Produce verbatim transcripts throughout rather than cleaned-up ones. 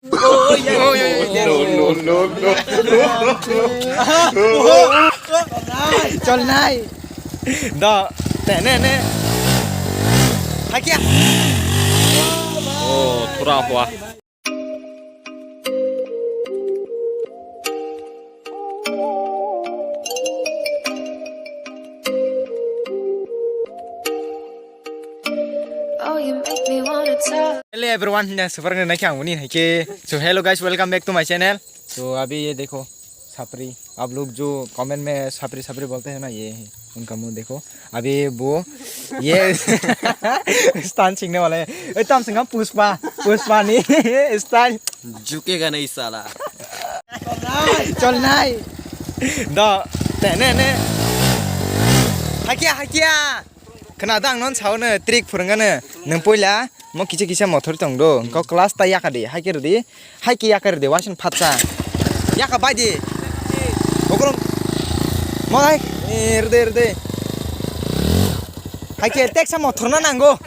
No, no, no, no. Chol nai. Da, te ne ne. Hakia. Oh, thura hua. Oh, you make me wanna talk. Hello everyone, hwnwi super ni naikhe ang uni haikhe. So hello guys, welcome back to my channel. So abhi ye dekho, sapri, aap log jo comment mein sapri sapri bolte hain na, ye hai, unka muh dekho. Abhi wo ye stunt singne wala hai. Ei, tam singa Pushpa, Pushpa ni stunt. Jhukega nahi sala. Chol nai. Da, te ne ne. Hakia, hakia. Khna da, ang non sao no trick phwrwngano. Nwng poila mo kisa kisa mothor tong do. Engko class ta yaka di, haikhe rwdi. Haikhe yaka rwdi, waising phatsa. Yaka bai di. Okolong. Mo hai. Eh, rwdi, rwdi. Haikhe teksa mothor na nango.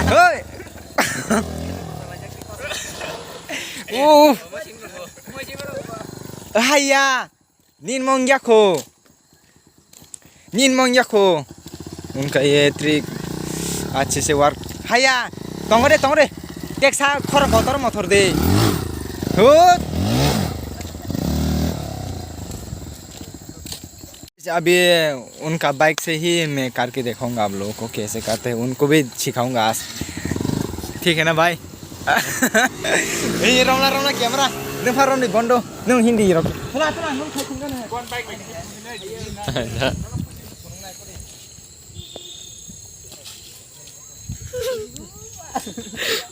Hoi. Uh. Haiya. Nin mong yakho. Nin mong yakho. Unka ye trick. Achhe se work. Haiya. Tongre, tongre. Teksa khor kotor mothor de. Hut. अभी उनका बाइक से ही मैं करके देखूंगा आप लोगों को कैसे करते हैं, उनको भी सिखाऊंगा आज। ठीक है ना भाई? Ei romla romla camera. Nung pha romni bondo. Nung Hindi rok. Thula thula nung thai thung gana.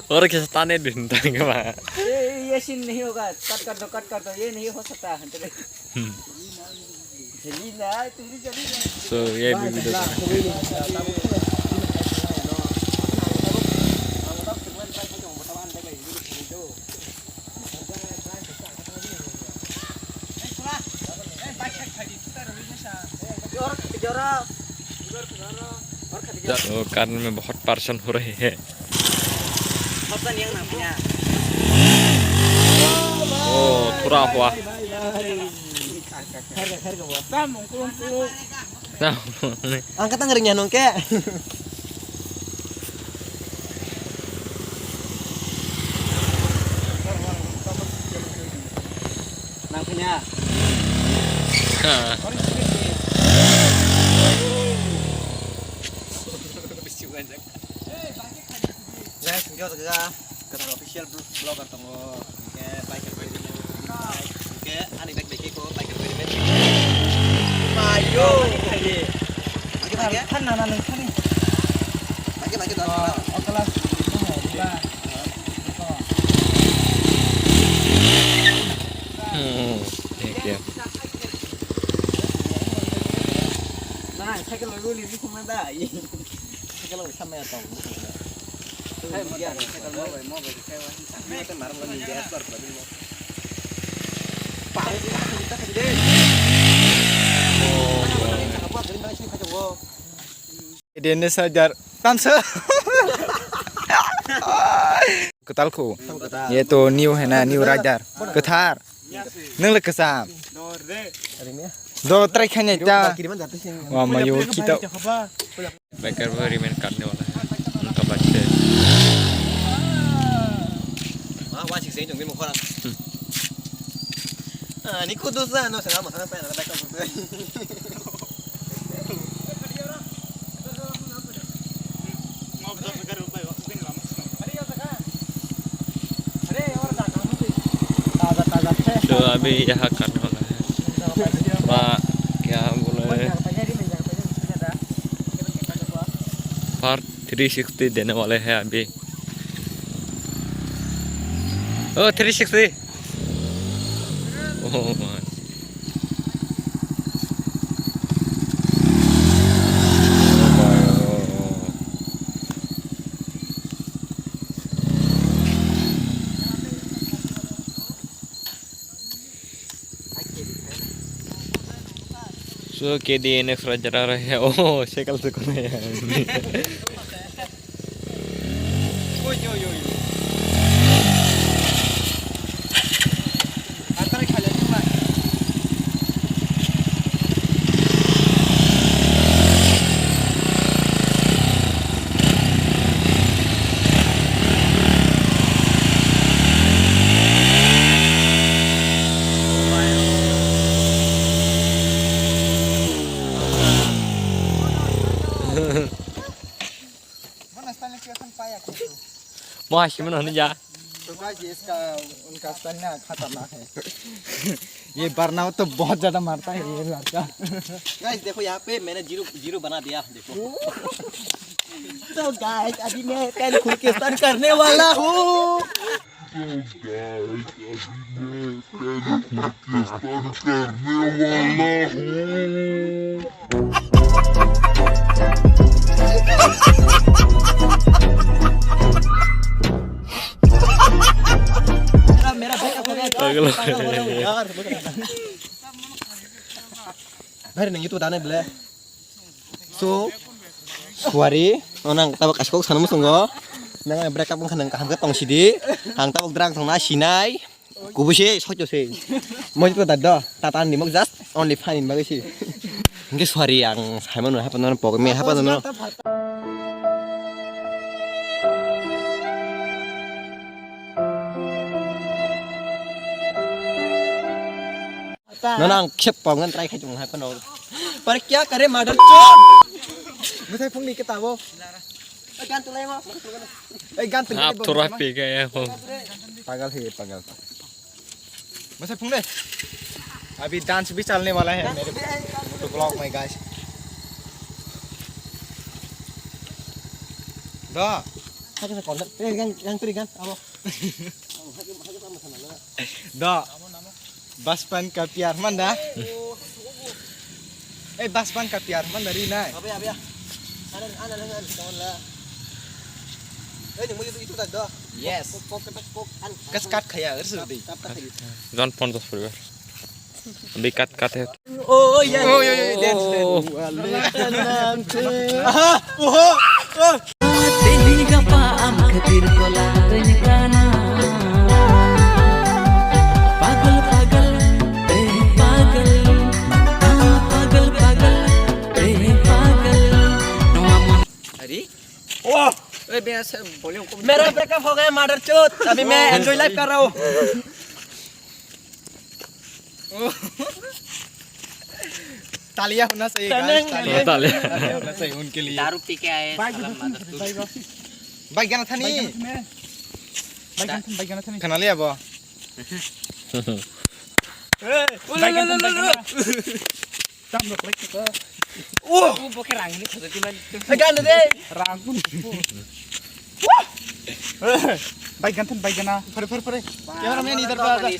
Oro kisa tane din tang ma. ये ये सीन नहीं होगा, कट कर दो, कट कर दो, ये नहीं हो सकता। So, ये भी वीडियो तो कारण में बहुत परेशान हो रहे हैं। ओ, थोड़ा हुआ। Ang katang ring ya nong ke. Nang punya. Guys, hingke o jaga kwtal official vlogger tongo, hingke biker bai rimo, hingke ani bag bai khe ko biker bai rimo. Mayo. Hingke thani nana nung thani. Bagi bagi dong. O class. Hmm, thank you. Nana cycle lo li li kuma da. Cycle lo sama ya tong. Hai, mo, cycle mo, mo, mo, cycle. Mo te marang lo ni gas bar ko mo. Pa, pa, pa, pa, pa. Oh, wow. Apa, apa, apa, apa, apa. Dene sajar. Tamsa. Kwtal khu. Ye to new hai na, new rider. Kwthar. Nung le kwcham. Do try khainai ta. Wa mayo kita. Biker bo remain karne wala hai. Unka bachche. Ah, wa sik sei jong ni mo khora. Hmm. Ah, ni kudu sa no sa ma sa sa na biker bo. तो अभी यहाँ करने वाला है। थोड़ा क्या बोले, part three sixty देने वाले हैं अभी। Oh three sixty. Oh my. So, K D N X rider आ रहे हैं। Oh, साइकिल से कौन है यार? Oi, oi, oi. Mo hasimano hwnwi ya. तो गाइस, ये इसका, उनका स्टंट ना खतरनाक है। ये बरनाउट तो बहुत ज्यादा मारता है ये लड़का। गाइस, देखो यहाँ पे मैंने जीरो, जीरो बना दिया, देखो। तो गाइस, अभी मैं पेन खोल के स्टंट करने वाला हूँ। Pagal. Pagal. Bhai, nang itu dane bele. So, sorry, onang tabuk kaskok sana musungo. Nang break up wngkha nang kaham khe tong sidi. Ang tabuk drang tongna sinai. Kubusi sokyo se. Moi to dad do. Tata ni mok just only fun in bagwi si. Hingke sorry ang saimano hapano pok me hapano. Nono ang khep pongan try khai chung hai pano. Par kya kare mother chod? Bwthai phungni kitabo. Ei gan tulai mo. Ei gan tulai. Ap thora pe gaya ho. Pagal hai pagal. Bwthai phung de. Abhi dance bhi chalne wala hai mere moto vlog mein guys. Da. Hai ka kon. Ei gan gan turi gan abo. Da. Bachpan ka pyar man da? Eh, bachpan ka pyar man da ri nai? Abe, abe. Ana, ana, ana, ana, kawan la. Eh, ni mugi itu tak do. Yes. Kok, kok, kok, kok, an, kas kat khaya, er sir di. Tap, tap, tap. Jon ponchas poribar. Bi kat, kat hai. Oh, oh, yeah. Oh, yeah, yeah, dance, dance. Oh. Aha, oho, oh. Teli gapa am khatir kola rengkana. Pagal pagal, eh pagal. Ah, pagal pagal, eh pagal. Noam. Hari? Oh! Eh, biasa volume kom. मेरा ब्रेकअप हो गया मादरचोद। अभी मैं enjoy life कर रहा हूँ। तालियां होना चाहिए, guys, तालियां। तालियां। तालियां होना चाहिए उनके लिए। दारू पी के आए, साला मादरचोद। भाई, गाना था नहीं। भाई, गाना था नहीं। खाना ले अब। ए, भाई, गाना था नहीं। Tam rok lek ko. Oh! Oh, bo khe rang ni khajak di man. Gan de. Rang kun. Bike gan than, bike gana. Phare, phare, phare. Cameraman idhar pa aa.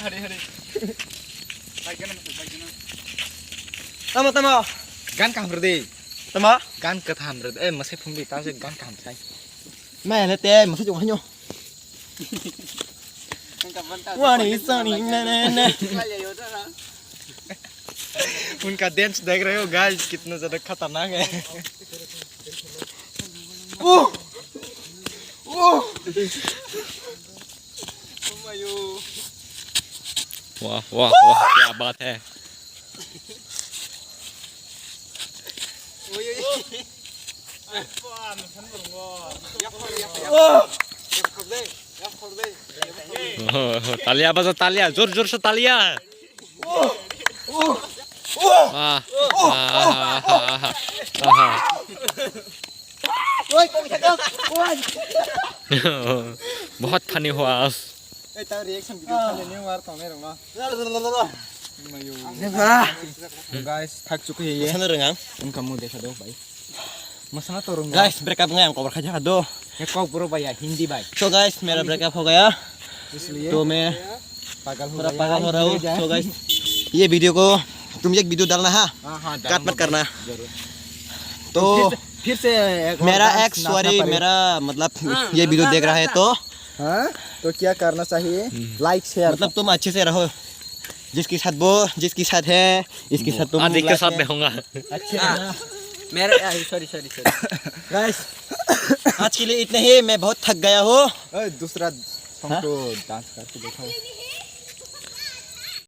Hare, hare. Bike gana, bike gana. Tamo, tamo. Gan kaham rw de. Tamo? Gan kaham rw de. Eh, masai phung di, ta se gan kaham sai. Mai le te, masai jong hanyo. Wani sani na na na. उनका dance देख रहे हो guys, कितना ज्यादा खतरनाक है। ओह! ओह! वाह, वाह, वाह, क्या बात है। Oh, talia baja, talia, jor jor se talia. Ah, ah, ah, ah, ah. बहुत funny हुआ आज। Ei, ta reaction video khainani war tongnai rokno. Mayu. Guys, thak chukwi ye. Sana rwngang. Wngkha mo dekha do, bhai. Masana to rwngo. Guys, break up ngai ang cover khaja do. He kok bro bhai ya, Hindi bhai. So guys, मेरा ब्रेकअप हो गया। इसलिए तो मैं पागल हो गया। पागल हो रहा हूँ। So guys, ये वीडियो को तुम एक वीडियो डालना, हाँ? हाँ, हाँ, cut मत करना। जरूर। तो फिर से, फिर से एक और मेरा डांस एक्स, नाचना सॉरी, पड़ेगा। मेरा मतलब ये वीडियो देख रहा है तो हाँ, तो क्या करना चाहिए? Like, share. मतलब तुम अच्छे से रहो। जिसके साथ वो, जिसके साथ है, इसके साथ तुम आदिक के साथ में होगा। अच्छे से ना। मेरे, आ, सॉरी, सॉरी, सॉरी। गाइस, आज के लिए इतना ही, मैं बहुत थक गया हूँ। ए, दूसरा सॉन्ग तो डांस करके दिखाओ।